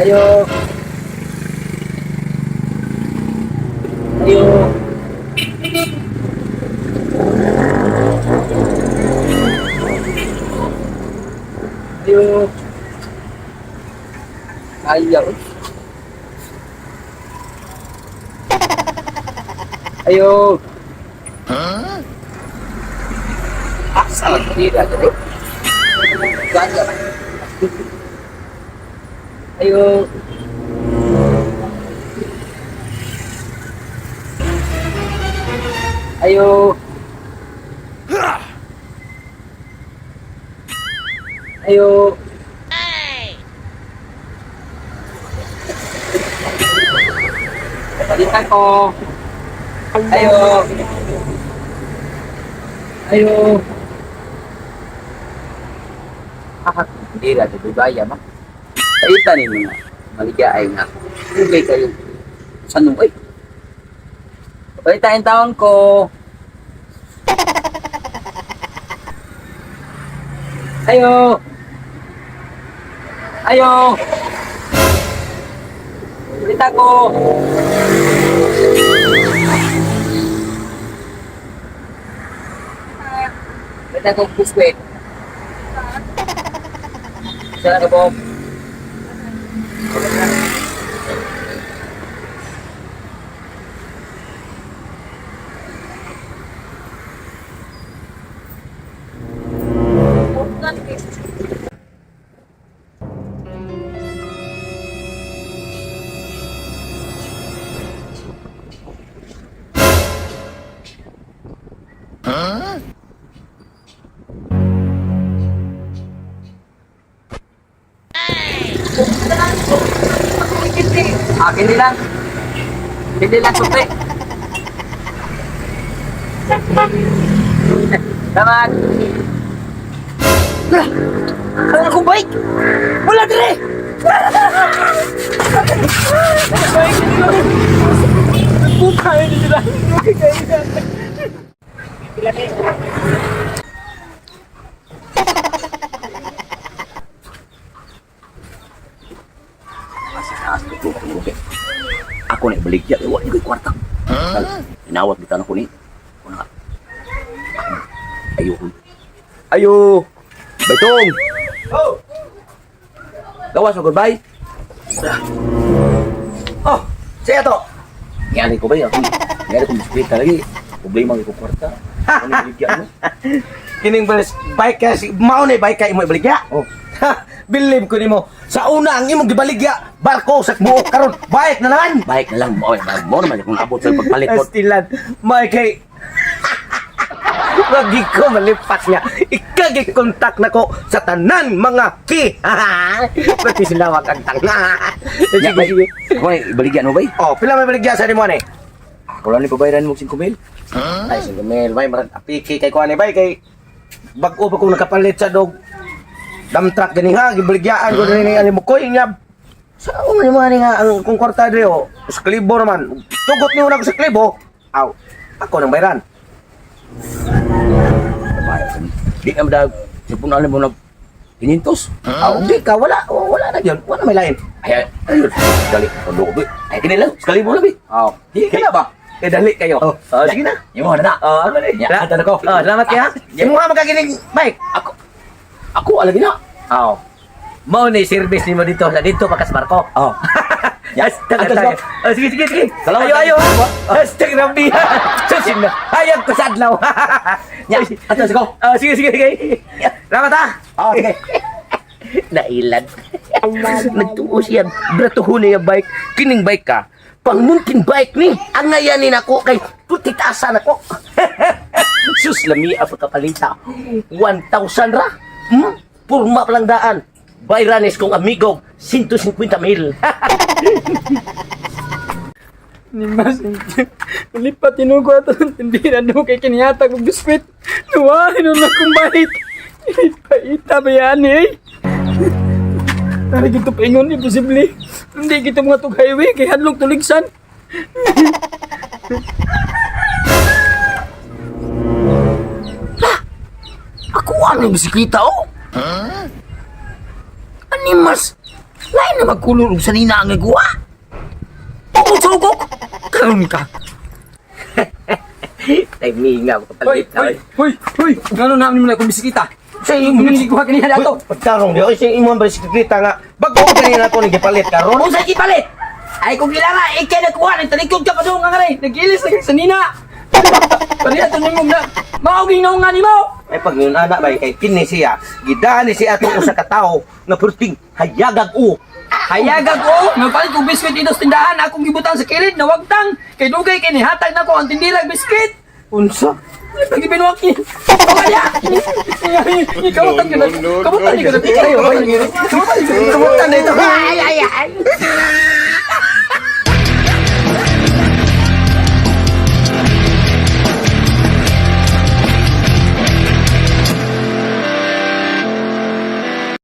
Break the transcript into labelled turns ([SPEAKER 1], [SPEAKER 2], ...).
[SPEAKER 1] Ayo. Ayo. Ayo. Ayaw. Ayo. Asa lang tira dito. Gaya. Ayo. Ayo. Ayo. Balikan ko. Ayo. Ayo. Ah, hindi ra di baya ma. Kaita ni mga maligya ay nga. Ugay kayo. Sa nung ay. Balitain taon ko. Ayo. Ayo. Balita ko. Balita ko biskwit. Isa lang ka, Bob. Akin din lang. Hindi lang sukli. Salamat.
[SPEAKER 2] Wala! Ang akong bike! Wala dire!
[SPEAKER 1] Ako na ibaligya, wa ni ko'y kwarta. Inawat bitan ako ni. Ako na. Ayo. Ayo. Baytong.
[SPEAKER 2] Oh!
[SPEAKER 1] Gawas mo goodbye.
[SPEAKER 2] Oh! Siya to!
[SPEAKER 1] Ngani ko ba ako? Ngani ko biskwita lagi. Problema ko kwarta. Ako na ibaligya mo.
[SPEAKER 2] Kining balis, bike kasi, mao na bike ka imo ibaligya.
[SPEAKER 1] Oh.
[SPEAKER 2] Ha! Believe ko nimo. Sa una ang imong gibaligya, barko sa buok karon, bike na naman.
[SPEAKER 1] Bike na lang mo. Mo naman kung abot sa pagpalit ko.
[SPEAKER 2] Astilan, may kay Wagi ko malipas nga. Ikagi-kontak na ko sa tanan mga ki. Pati sinawag ang tanga.
[SPEAKER 1] Nya,
[SPEAKER 2] Sige,
[SPEAKER 1] bay.
[SPEAKER 2] sige.
[SPEAKER 1] Ako na ibaligya mo bay.
[SPEAKER 2] Oh, pila may baligya sa nimo ani?
[SPEAKER 1] Ako lang ni pabayaran mo 5,000.
[SPEAKER 2] Ay, 5,000, bay, marag apiki kay kuan bay kay bag-o pa ko nakapalit sa dog. Dump truck gani ha, gibaligyaan ko ni ani mo koy nga. Sa man mo ani nga ang kung kwarta dre oh, sa klibo naman. Tugot niyo na ko sa klibo. Aw, ako nang bayran.
[SPEAKER 1] Babayad. Di na madag. Sa punan mo nag 500.
[SPEAKER 2] Aw, di ka wala, wala na gyud. Wala may lain.
[SPEAKER 1] Ay, ayun. Dali, pagdo ko. Ay, kini lang. Sekali mo lang,
[SPEAKER 2] Aw,
[SPEAKER 1] Di ka na ba?
[SPEAKER 2] Eh dali kayo.
[SPEAKER 1] Oh,
[SPEAKER 2] Oh, sige na.
[SPEAKER 1] Yung mga na.
[SPEAKER 2] Oh, ano ni?
[SPEAKER 1] Ya, ato na ko.
[SPEAKER 2] Oh, salamat kaya. Imo nga magagiling bike.
[SPEAKER 1] Ako. Ako, alagi na.
[SPEAKER 2] Aw. Mao ni service nimo dito sa dito pa kas barko.
[SPEAKER 1] Oh.
[SPEAKER 2] Ya,
[SPEAKER 1] Ato,
[SPEAKER 2] taga. Oh, sige, sige, sige.
[SPEAKER 1] Salamat.
[SPEAKER 2] Ayo, ayo. Hashtag Rambi. Susin na. Hayag ko sa adlaw.
[SPEAKER 1] Ya, ato, sige.
[SPEAKER 2] Oh, sige, sige, sige. Salamat ha.
[SPEAKER 1] Oh, sige.
[SPEAKER 2] Nailad. Nagtuo siya. Bratuhon niya bike. Kining bike ka. Pang mountain bike ni. Ang ngayanin ako kay putitasan ako. Sus, lami ang pagkapalita. 1,000 ra. Hmm? Purma palang daan. Bayranes kong amigo, 150 mil.
[SPEAKER 3] Ni mas lipat tinugo ato tindira do kay kiniyata og biskwit. Nuwa hinon na kong bait. Paita ba yan eh? Tara gito paingon imposible. Hindi gito mga tug highway kay hadlok tuligsan.
[SPEAKER 2] Ako ang bisikleta, oh. Animas. Lain
[SPEAKER 1] Ay na magkulor og sanina ang iguwa.
[SPEAKER 3] Sugok! Karon ka.
[SPEAKER 2] Timinga ko
[SPEAKER 3] Hoy,
[SPEAKER 2] palit.
[SPEAKER 3] hoy, hoy, hoy. Ngano na mo na akong bisikleta?
[SPEAKER 2] Sa imo
[SPEAKER 3] Hindi ko kanina dato.
[SPEAKER 2] Pagtarong niyo sa imong bisikleta nga bago kanina ko ni gipalit karon.
[SPEAKER 1] Unsa gipalit? Ay kung kilala, ikay nagkuha ng talikod ka pa doon nga rin.
[SPEAKER 3] Nagilis na sa nina. Pareha to nimo na. Mao ging naong nga nimo.
[SPEAKER 2] Ay pag yun ana bay kay kini siya gidani siya atong usa ka tawo nga perting hayagag o.
[SPEAKER 3] Hayagag ko, nagpalit kong biskwit dito sa tindahan, akong gibutan sa kilid, nawagtang. Kay dugay kay nihatag na ko ang tindila biskwit.
[SPEAKER 2] Unsa?
[SPEAKER 3] Ay, pag ibinuwak niya. Kaya! Kamutan ka na. Kamutan ka na. Kamutan ka na.
[SPEAKER 2] Kamutan na ito.
[SPEAKER 1] Ay, ay, ay.